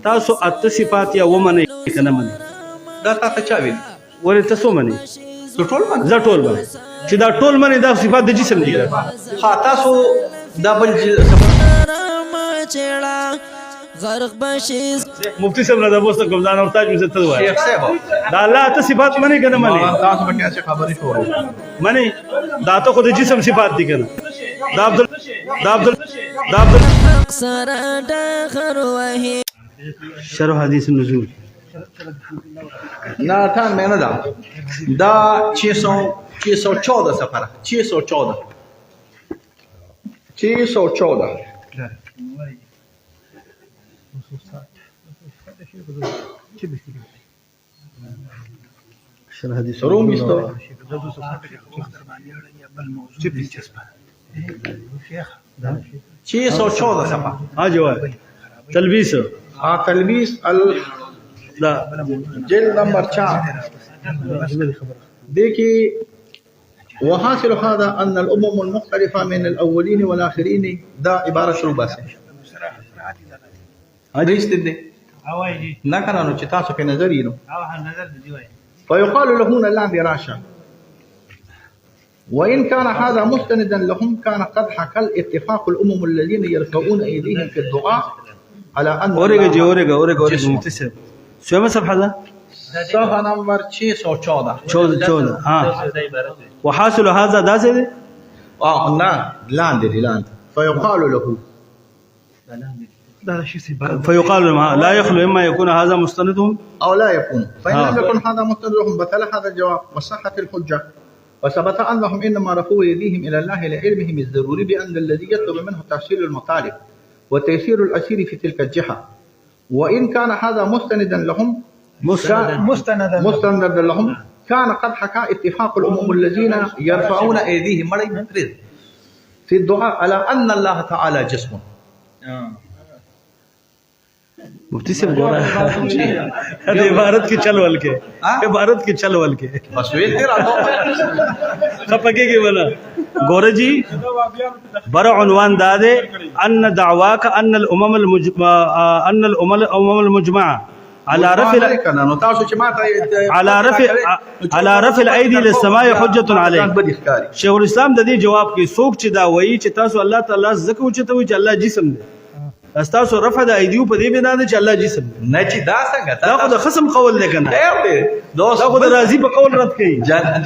تاسو اته صفات یا ومنئ که نه منئ؟ دا تا ته چا ویلي؟ ولې ته څو منې؟ زه ټول منم. زه ټول منم. چې دا ټول منې دا صفات د جسم دي. ها تاسو دا بل مفتی صاحب نه تاسو کوم ځان او تاج مې ته وایي. شیخ صاحب دا الله ته صفات منې کنه منې؟ تاسو به کیسه خبرې شروع منې دا ته خو د جسم صفات دي کنه. دا عبد دا عبد دا عبد سره ډغر وهي. شرح حدیث النزول. نه ټان مې نه ده، دا 614 سفر، 614، 614. شرح حدیث روم ایستو 614 صفحه. ها جواب تلبیس. ها تلبیس ال دا جلد نمبر 4. دیکھیے، وحاصل هذا أن الأمم المختلفة من الأولين والآخرين، دا عبارة شروع باسه حدیث دې نه کنه، نو چې تاسو په نظر یې نو فيقال له لاندې راشه. وإن كان هذا مستندا لهم كان قد حكى الاتفاق الأمم الذين يرفعون أيديهم في الدعاء على أن اورېږه جی، اورېږه، اورېږه، اورېږه. مفتی صاحب، څومه صفحه ده؟ صفحه نمبر 614. 14، 14. ها، وحاصل هذا دا څه دی؟ اه نه، لاندې دی، لاندې فيقال له. فيقال له لا يخلو إما يكون هذا مستندهم أو لا يكون، فإن لم آه. يكن هذا مستندهم بطل هذا الجواب وصحت الحجة، وثبت أنهم إنما رفعوا أيديهم إلى الله لعلمهم الضروري بأن الذي يطلب منه تحصيل المطالب وتيسير الأسير في تلك الجهة. وإن كان هذا مستندا لهم مستندا مستندا لهم كان قد حكى اتفاق الأمم الذين يرفعون أيديهم في الدعاء على أن الله تعالى جسم. مفتی صاحب ګوره، د عبارت کې چل ول کې، عبارت کې چل ول کې. بس ویل دې راته. خپګېږي ولا. ګوره جی، بر عنوان دا دی ان دعواک ان الامم المجمع، ان الامم الامم المجمعه على رفع کنه، نو تاسو چې ماته على رفع الايدي للسماء حجه عليه. شیخ الاسلام د دې جواب کې، څوک چې دا وایي چې تاسو الله تعالی زکه او چې ته وایي چې الله جسم دی، تاسو رفع د ایدیو په دې بنا ده چې الله جسم دی. نه چې دا څنګه؟ دا خو د خصم قول دی کنه. خیر دی دوست. دا خو د راضي په قول رد کوي.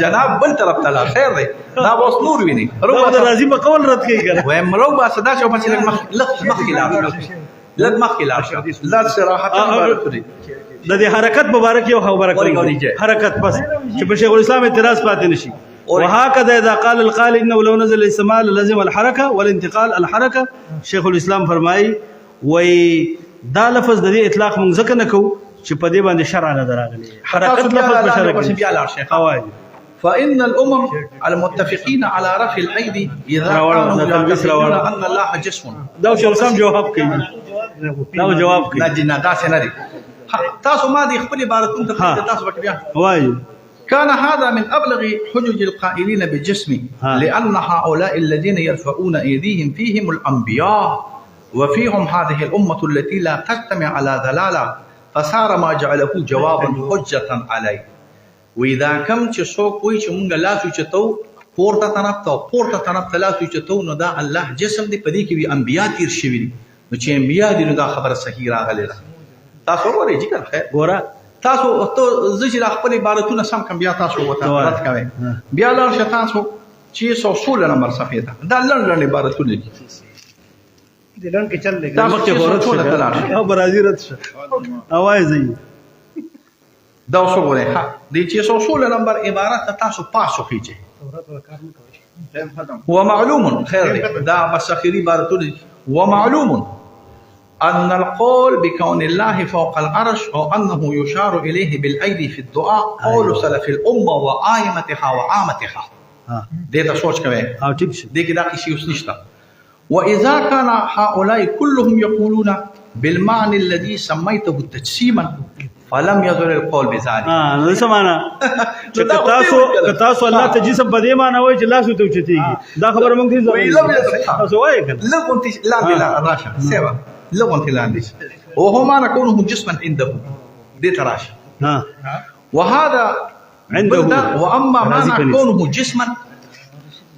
جناب بل طرف ته لاړ، خیر دی، دا اوس نور ویني. دا خو د راضي په قول رد کوي کنه. وایم رو باسه، دا چې پسې لږ مخ، لږ مخکې لاړ شه، لږ مخکې لاړ شه، لا صراحت عبارت دی. د دې حرکت مبارک یو خبره اوري، کوم. اوري جی. حرکت پس چې په شیخ الاسلام اعتراض پاتې نشي. وهكذا اذا قال القائل انه لو نزل السماء لزم الحركه والانتقال الحركه، شیخ الاسلام فرمایي وای دا لفظ د دې اطلاق مونږ ځکه نه کوو چې په دې باندې شرع نه دراغلي، حرکت لفظ په شرع پسې کې بیا لاړ شه. اوایي. فإن الأمم المتفقين على رفع الأيدي إذا راوړه، كانوا دا تلبیس يعتقدون راوړه. أن الله جسم. دا شیخ الاسلام جواب کوي، دا جواب کوي. نه جی نه، داسې نه دی. تاسو ما دې خپل عبارتونه ته تاسو پکې بیا وایي. كان هذا من أبلغ حجج القائلين بالجسم لأن هؤلاء الذين يرفعون أيديهم فيهم الأنبياء وفيهم هذه الأمة التي لا تجتمع على ضلالة، فصار ما جعله جوابا حجة عليه. وإذا کم چې څوک وایي چې مونږ لاس اوچتو پورته طرف ته او پورته طرف ته لاس اوچتو نو دا الله جسم دی، په دې کې وی انبیا تیر شوي دي، نو چې انبیا دي نو دا خبره صحیح راغلې ده. تاسو وګورئ جی کنه، خیر. ګوره. تاسو ته زه چې د خپل عبارتونه سم کم، بیا تاسو وته رد کوئ. بیا لاړ شه تاسو 616 نمبر صفحې ته، دا لنډ لنډ عبارتونه دي. د لنډ کې چل دی. تاسو مخکې خو رد 616 ته لاړ شه شئ. او برازي رد شه، اواز یې. دا اوس وګورئ، ها د 616 نمبر عبارت ته تاسو پاسو خېږئ. ومعلوم، خیر دی، دا بس اخري عبارتونه دي. ومعلوم أن القول بكون الله فوق العرش أو أنه يشار إليه بالأيدي في الدعاء قول سلف الأمة وآئمتها وعامتها. دې ته سوچ کوئ. او ټیک شه. دې کې دا قصې اوس نشته. وإذا كان هؤلاء كلهم يقولون بالمعنى الذي سميته تجسيما فلم يضر القول بذلك. ها، نو څه معنا چې که تاسو که تاسو الله ته جسم په دې معنا وایي چې لاس ته اوچتېږي، دا خبره موږ دې وی لم يضر. تاسو وایي کنه. لږ غونتې لاندې راشه سیوا، لږ غونتې لاندې. وهو معنى كونه جسما عنده دې تراش. ها. وهذا عنده. واما راضي معنى کنيس. كونه جسما،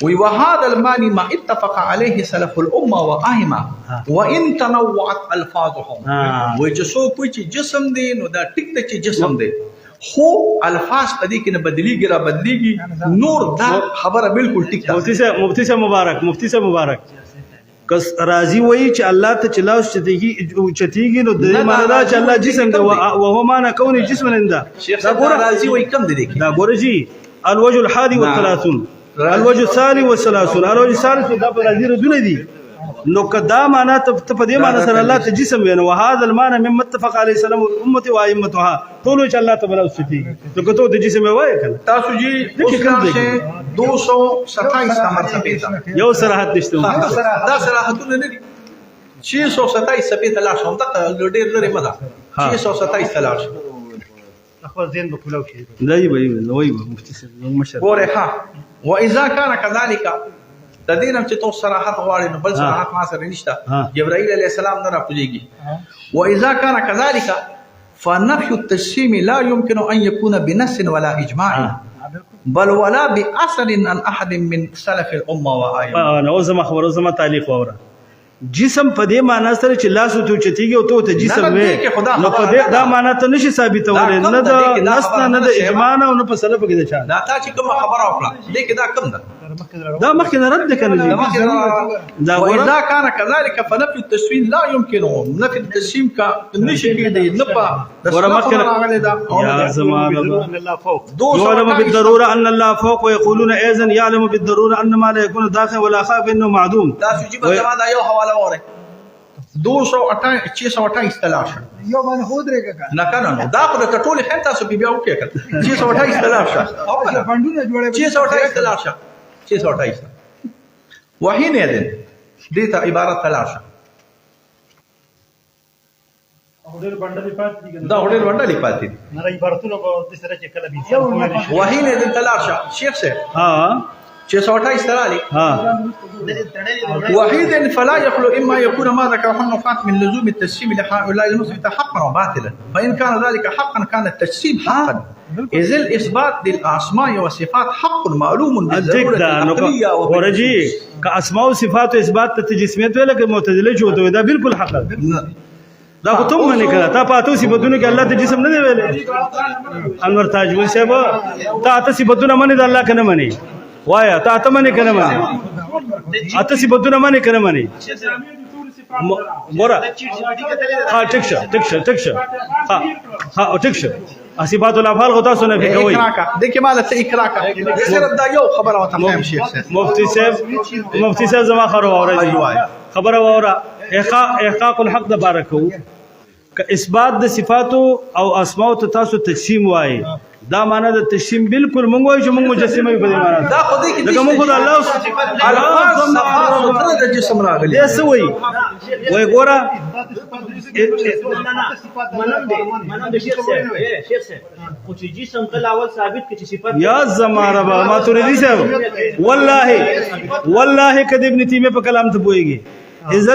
وهذا المعنى ما اتفق عليه سلف الامه وائمه وان تنوعت الفاظهم. وای چې څوک وایي چې جسم دی، نو دا ټیک ده چې جسم دی، خو الفاظ په دې کې نه بدلیږي را بدلیږي، نور دا خبره بالکل ټیک ده. مفتی صاحب، مفتی صاحب مبارک، مفتی صاحب مبارک، کس راضی وایي چې الله ته چې لاس چتیږي چتیږي، نو د دې نه، معنی دا چې راضي الله وایي جسم دی. کم دی. وهو معنی کونی جسم عنده. شیخ دا صاحب، ګوره، راضي وایي کم دی دې کې. دا ګوره جی، الوجه الحادي والثلاثون، الوجه الثاني والثلاثون، الوجه الثالث، دا په راضي ردونه دي. نو که دا معنا ته په دې معنا سره الله ته جسم وینو، وهذا المعنى مما اتفق عليه سلام امتي وائمتها، ټول چې الله ته بلا اوسېږي، نو که ته د جسم وایې کنه. تاسو جی دې کې اوس کم لاړ دی. شئ 227 نمبر صفحې ته. یو صراحت نشته. دا صراحتونه نه دي. 627 صفحې ته لاړ شم، دغه ډېر لرې مه ځه، 627 ته لاړ شم. خپل ذهن به کولاو شي. دی به وایي مفتي صاحب زموږ مشر. ګوره، ها، واذا كان كذلك، د دې نه چې تو صراحت غواړې، نو بل صراحت ما سره نشته. جبرائیل علیه السلام نه راپوزېږي. واذا كان كذلك فنفي التجسيم لا يمكن ان يكون بنص ولا اجماع بل ولا باثر عن احد من سلف الامه وائمه. نو زما خبره، زما تعلیق واوره. جسم په دې معنا سره چې لاس ته چتیږي او ته ته جسم نه، نه، وې، دې کې خدا نو په خبره دې نه دا ده. معنا ته نشي ثابتولی، دا کم نه ده، د دې کې دا نص نه، خبره نه د نه ده. اجماع نه او نه په سلف کې د چا. دا تا چې کومه خبره وکړه، دې کې دا کم ده. دا مخکې نه رد ده کنه جی. دا ګوره. واذا كان كذلك فنفي التجسيم لا يمكن، نفي التجسيم کا نشي کېدی، نه په د ګوره سلفو مخکې نه راغلی ده او نه یا د زما رب. ان الله فوق. يعلم بالضرورة أن الله فوق، ويقولون أيضا يعلم بالضرورة أن ما لا يكون داخل ولا خاف إنه معدوم. تاسو چې به زما دا یو حواله واورئ، 228 628 ته لاړ شه. یو باندې خو درېږه کنه. نه کنه، نو دا خو د ټولې خیر تاسو به بیا وکړئ کنه. 628 ته لاړ شه او کنه. فندونه جوړې. 628 ته لاړ شه، 628 ته. وحینئذ دې ته عبارت ته لاړ شه. ډېر بنډلې پاتې دي. دا خو ډېر بنډلې پاتې دي. نه، عبارتونه به د سره چې کله به انسان پوه نه شي. وحینئذ ته لاړ شه شیخ صاحب. ها. 628 ته راغلې. ها. وحيد فلا يخلو اما يكون ما ذكره النفاة من لزوم التجسيم لهؤلاء المثبتة حقا وباطلا، فان كان ذلك حقا كان التجسيم حقا، اذ الاثبات للاسماء والصفات حق معلوم ټیک بالضروره ده. نو العقليه. ګوره جی، که اسماء او صفات او اثبات ته تجسمیت ویل که معتزله چې وته، دا بالکل حق ده. دا خو ته منې کړه، تا په اتو صفاتونو کې الله ته جسم نه دی ویلی. انور تاجول صاحب، تا اته صفاتونه منې د الله کنه منې؟ وایا، تا اته منې کنه منې؟ اته صفاتونه منې کنه منې؟ ګوره، ها، ټیک شه، ټیک شه، ټیک شه، ها ها، ټیک شه. صفات الافعال خو تاسو نه کوي. اقرا کا، دې مال ته اقرا کا، صرف دا یو خبره وته فهم شیخ صاحب. مفتی صاحب، مفتی صاحب، زما خبره واوره. ایوه. خبره واوره. احقاق الحق د باره کوو. که اثبات د صفاتو او اسماء ته تاسو تجسیم وایي، دا معنا د تجسیم بالکل مونږ وایو چې مونږ مجسمه یو په دې معنا. دا خو دې کې لکه مونږ خو د الله الفاظ صفا سوتره د جسم راغلي. دې څه وایي؟ وایي ګوره، منم دی، منم دی شیخ صاحب، شیخ صاحب، خو چې جسم کله اول ثابت کړي چې صفات یا زما رب، ماتوریدی صاحب، والله والله کد ابن تیمیه په کلام ته پوهیږي. اذا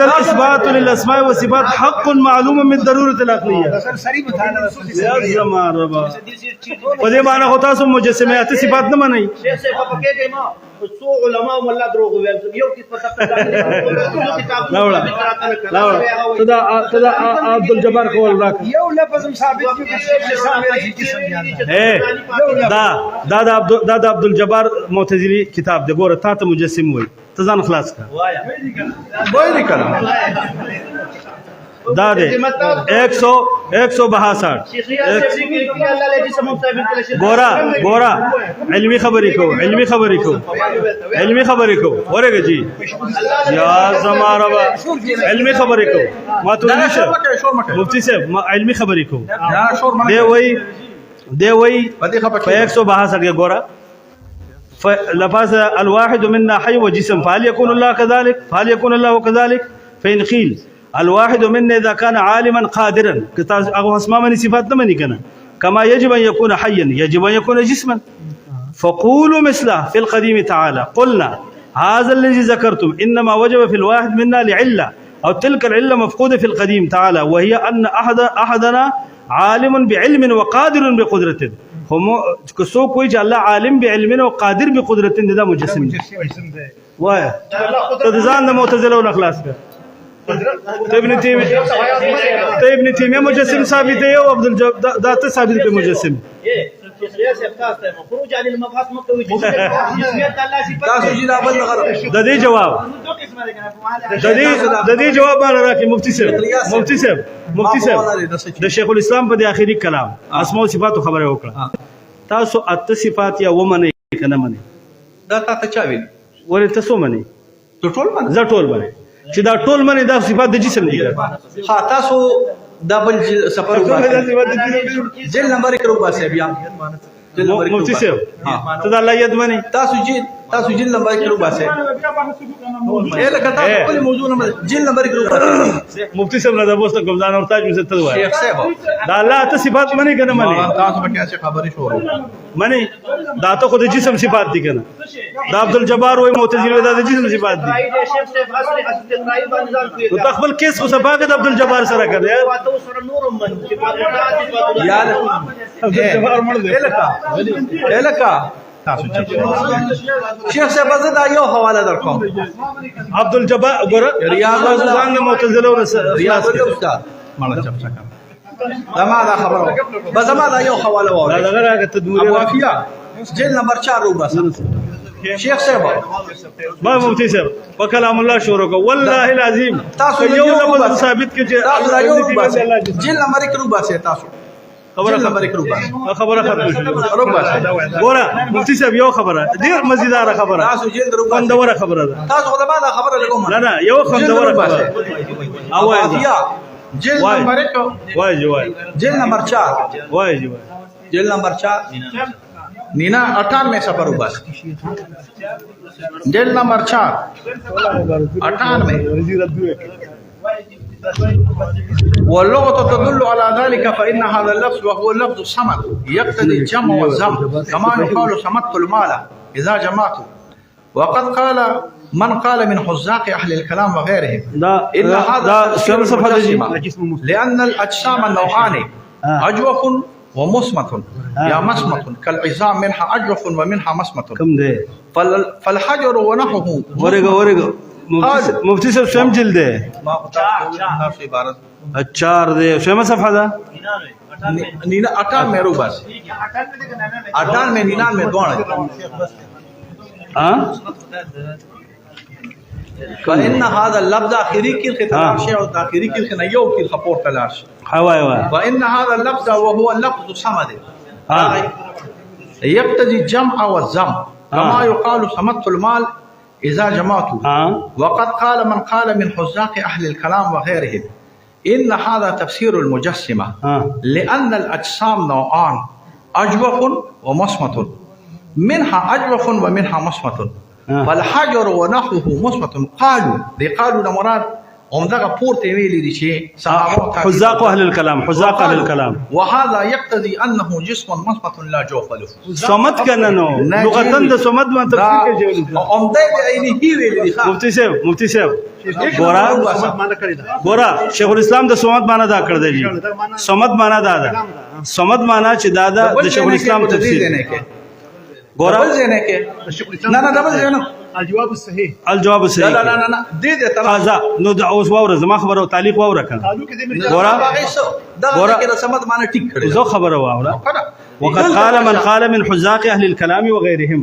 الاثبات للاسماء والصفات حق معلوم من ضروره العقليه. سری مطالعه. یا زما رب، په دې معنی خو تاسو مجسمه صفات نه منئ. شیخ صاحب، په کېږي ما څو علما مولا دروغ ویل، یو کس په راوړه راوړه، ته دا عبد الجبار کول راک. یو لفظ هم ثابت دی چې جسم دی الله. اے، دا دا د عبد دا د عبد الجبار معتزلی کتاب دی. ګوره، تا ته مجسم وای، ته ځان خلاص کړه. وایا. وایي کنه. دا دی 100 162. الله له جسم هم ثابت کړل شي. ګورا ګورا، علمي خبرې کو، علمي خبرې کو، علمي خبرې کو. ورګه جی، یا زما رب، علمي خبرې کو. ما ته دا نشه شور مکه، شور مکه. مفتی صاحب، ما علمي خبرې کو. دا شور مکه. دی وای، دی وای په دې خبره په 162 کې ګورا، لفظ الواحد منا حي وجسم، فهل يكون الله كذلك؟ فهل يكون الله كذلك؟ فإن قيل الواحد منا إذا كان عالما قادرا، هغه اسماء مني صفات نه مني کنه، كما يجب أن يكون حيا يجب أن يكون جسما، فقولوا مثله في القديم تعالى. قلنا هذا الذي ذكرتم إنما وجب في الواحد منا لعلة او تلك العله مفقوده في القديم تعالى، وهي ان احدنا عالم بعلم وقادر بقدرته. هم که څوک وایي چې الله عالم بعلم او قادر بقدرت دی، دا مجسم دی. وایه، ته د ځان د معتزله نه خلاص کړه. ته ابن تیمیه، ته ابن تیمیه مجسم ثابت دی او عبد الجبار دا ته ثابت دی مجسم. خروج عن المبحث مکوي، جسمیت الله صفات. تاسو چې دا بل غره د دې جواب، د دې جواب باندې راکې مفتی صاحب، مفتی صاحب، مفتی صاحب، د شیخ الاسلام په د اخیری کلام اسماء او صفاتو خبره وکړه. تاسو اته صفات یا ومنئ کنه منئ؟ دا تا ته چا ویل؟ ولې تاسو منئ؟ ته ټول منه. زه ټول منئ چې دا ټول منئ، دا صفات د جسم دي. ها، تاسو دا بل سفر وباسئ، جیل نمبر 1 وباسئ، بیا جیل نمبر 1. مفتی صاحب، ته دا الله ید منئ؟ تاسو جیل نمبر 1 وباسئ. اے لکه تاسو خپل موضوع نمبر، جیل نمبر 1 وباسئ. مفتی صاحب نه دا بوسته کوم، ځان ورته چې ته وایې شیخ صاحب، دا الله ته صفات منئ کنه منئ؟ تاسو به کیسه خبرې شروع منئ؟ دا ته خو د جسم صفات دي کنه؟ دا عبد الجبار وای، معتزله وای، دا د جسم صفات دي. نو ته خپل کیس خو صفا کړه د عبد الجبار سره کړه یار. یار، عبد الجبار مړ دی. الکه تاسو چپ شیخ صاحب، زه دا یو حواله درکوم. عبد الجبار ګوره، ریاض تاسو ځان د معتزله ریاض خلاص کړه. استاد، مړه چپ چکم، زما دا خبره بس، زما دا یو حواله دا واورئ. دغه راګه تدموري. ابو عافیه جیل نمبر 4 وباسه شیخ صاحب. ما مفتی صاحب په کلام الله شروع کو، والله العظیم تاسو که یو یو لفظ وباسئ. ثابت کړي چې تاسو دا یو وباسئ، الله جسم. جیل نمبر 1 وباسئ تاسو. خبره جیل نمبر 1 وباسئ. خبره ختم شوه. وباسئ. ګوره مفتی صاحب، یو خبره ډیر مزیدار خبره، تاسو جیل در وباسئ. خوندوره خبره ده. تاسو خو زما دا خبره لګوم. نه نه، یو خوندوره خبره او او عافیه جیل وای. نمبر 1. وای جی وای. جیل نمبر 4. وای جی وای. جیل نمبر 4 نینا 98 سفر وباس، جیل نمبر 4 98. واللغة تدل على ذلك، فإن هذا اللفظ وهو لفظ صمد يقتضي الجمع والزم، كما يقال صمدت المال إذا جمعته. وقد قال من قال من حزاق أهل الكلام وغيرهم دا إن هذا دا تفسير څلور صفحه ده جی. المجسمة، لأن الأجسام نوعان، أجوف ومصمت، يا مصمت، كالعظام منها أجوف ومنها مصمت. کم دی؟ فالحجر ونحوه. ورګه ورګه، مفتی صاحب، سم جلد دی؟ ما عبارت چار دی، سمه صفحه ده. نینا 98 رو بس، 98 99 دوه. ها. فإن هذا اللفظ آخري کې ها. تلار شي او آخري کې نه یو کې خپور تلار شي. وای وای. فإن هذا اللفظ وهو لفظ صمد ها. يقتضي الجمع والزم، كما آه. يقال صمدت المال إذا جمعته. ها. وقد قال من قال من حزاق أهل الكلام وغيرهم إن هذا تفسير المجسمة، ها. لأن الأجسام نوعان، أجوف ومصمت، منها أجوف ومنها مصمت. آه. فالحجر ونحوه مصمت. قالوا دي قالوا مراد هم دغه پورته ویلي دي چې صحابه حزاق اهل الكلام، حزاق اهل الكلام. وهذا يقتضي انه جسم مصمت لا جوف له. صمد کنه، نو لغتن د صمد ما تفسیر کوي. هم دې عینه ویلي دي. مفتی صاحب، مفتی صاحب، ګورا ګورا، شیخ الاسلام د صمد معنا دا کړ دی جی. صمد معنا دا ده، صمد معنا چې دا ده د شیخ الاسلام تفسیر. ګورا. ګورا ځنه کې، نه نه، دبل ځنه. الجواب الصحيح. الجواب لا الصحيح. لا لا لا، دې دې تر قضا نو د اوس واوره زما خبره او تعلیق واوره کنه. ګورا. دا ګورا. کې د صمد معنی ټیک کړی. زه خبره واوره. وقد قال من قال من حزاق اهل الكلام وغيرهم،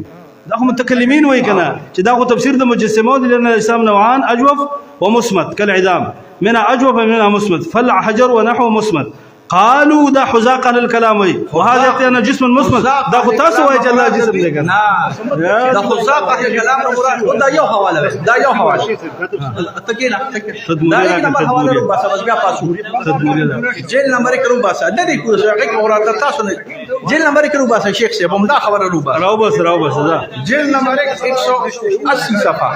دا خو متکلمین وای کنه چې دا خو تفسیر د مجسمو دي، لان الاسلام نوعان، اجوف ومصمت، كالعظام منها اجوف ومنها مصمت، فالحجر ونحو مصمت. قالوا دا حزاق اهل الكلام وای، وهذا يعطي ان جسم مصمت. دا خو تاسو وای چې الله جسم دی کنه. نه، د حزاق اهل الكلام مراد دا یو حواله ده، دا یو حواله تکینا تدموري دا یک راکړه، نمبر حواله تدموري. رو باسه، بس بیا پاسو. تدموري راکړه. جیل نمبر 1 رو باسه، نه دی کوزه هغه کې اورا تاسو نه، جیل نمبر 1 رو باسه شیخ صاحب، هم دا خبره رو باسه. راو بس، راو بس دا. جلد نمبر 180 صفحة.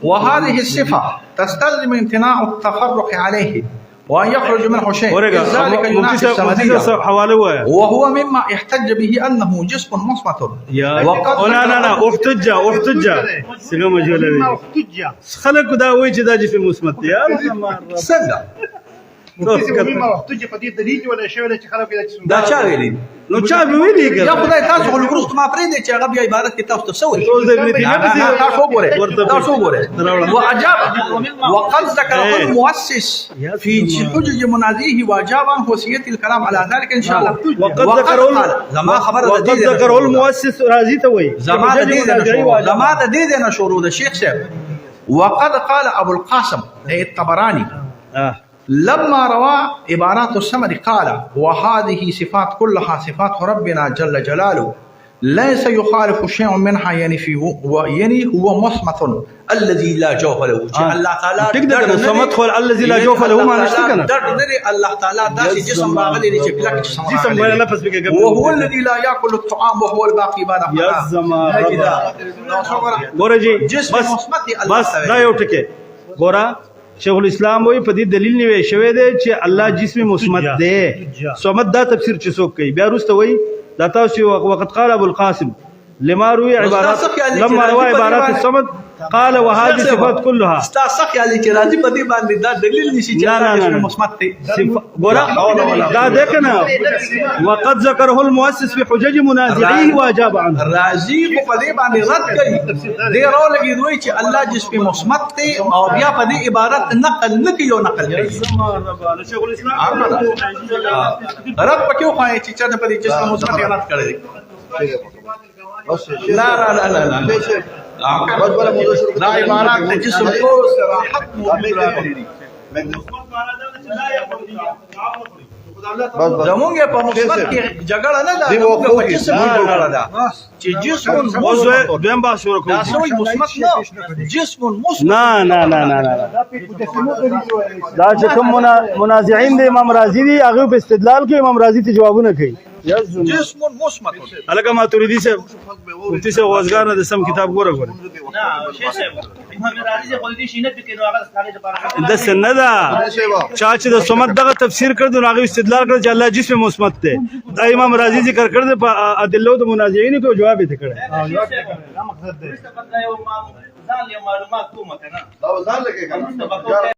وهذه الصفة تستلزم امتناع التفرق عليه. وان يخرج منه شيء. ورګه ذلك مفتي ينافي صاحب، مفتي السمدية صاحب حواله وایا. وهو مما احتج به انه جسم مصمت. یا وقد او نه نه نه، احتج احتج څنګه مجهوله مما وي؟ احتج. خلک دا وایي چې دا جسم مثبت دی. یا څنګه؟ مفتي صاحب، مما احتج په دې دلیل نیول شوی دی چې خلک یې جسم. دا چا ویلي؟ نو چا به ویلي یا کنه؟ خدای، تاسو خو وروسته ما پرې دی چې هغه بیا عبارت کې تاسو ته څه وایي. ټول د ابن تیمیه نه، نه، پسې تاسو وګورئ، ورته تاسو وګورئ. راوړه. واجاب وقد ذكره إيه. المؤسس في حجج منازعه واجاب عنه وصية الكلام على ذلك ان شاء الله. وقد ذكره قال زما خبره د وقد دې ځای نه ذکره شروع ده. المؤسس راضي ته وایي. زما د دې ځای نه شروع، زما د دې ځای نه شروع ده شیخ صاحب. وقد قال ابو القاسم الطبراني لما روى عبارات الصمد قال وهذه صفات كلها صفات ربنا جل جلاله ليس يخالف شيء منها، يعني في هو، يعني هو مصمت الذي لا جوف له. چې الله تعالی ټیک ده کنه، صمد خو الذي لا جوف له معنی شته کنه. درد نه دی. الله تعالی داسې جسم راغلی دی چې کلک جسم جسم راغلی ولا دی. لفظ پکې ګپ. وهو الذي لا ياكل الطعام وهو الباقي بعد یا فناء. زما رب. نو څومره ګوره جی، جسم بس مثبت دی الله بس تعالی. دا یو ټکی ګوره، شیخ الاسلام وایي په دې دلیل نیوي شوی دی چې الله جسم مثبت دی. صمد دا تفسیر چې څوک کوي، بیا وروسته وایي دا تاسو وقد قال ابو القاسم لما روي عبارات څه خیال دی چې لما راضي روى په دې عبارات باندې- الصمد قال وهذه صفات كلها. ستا څه خیال دی چې راضي په دې باندې دا دلیل نشي چې نه، نه، الله نه، جسم نه. مثبت دی؟ ګوره دا ده کنه، وقد ذكره المؤسس في حجج منازعيه واجاب عنه. راضي خو په دې باندې رد کوي، دی راو لګي دوی چې الله جسم مثبت دی او بیا په دې عبارت نقل نه کوي او نقل کوي. شیخ الاسلام رد پکې وخایي چې چا په دې جسم مثبت رد کړی دی. لا لا لا لا لا، دا عبارات د جسم په صراحت موجود راغلي دي. زمونږ په مثبت کې جګړه نه ده، زمونږ په جسم کې جګړه ده چې جسم اوس مثبت دویم بحث شروع دا کوو. سوی مثبت نه، جسم مثبت. نه نه نه نه نه، دا په مجسمو دلیل نیول شوی. دا چې کوم منازعین د امام رازي دي، هغه په استدلال کې امام رازي ته جوابونه کوي. جسم مثبت. الکه ماتوریدي صاحب، مفتي صاحب وازګار نه د سم کتاب ګوره ګوره. نه شیخ صاحب، امام رازي خو دې شي نه پکې، نو هغه ستاره لپاره د سنه ده. چا چې د صمد دغه تفسیر کړ، نو هغه استدلال کړ چې الله جسم مثبت دی. دا امام رازي ذکر کړ دی په ادلو د منازعینو کې، جواب یې ته کړی. دا مقصد دی. ځان یو معلومات کومه کنه. دا ځان لګي کنه.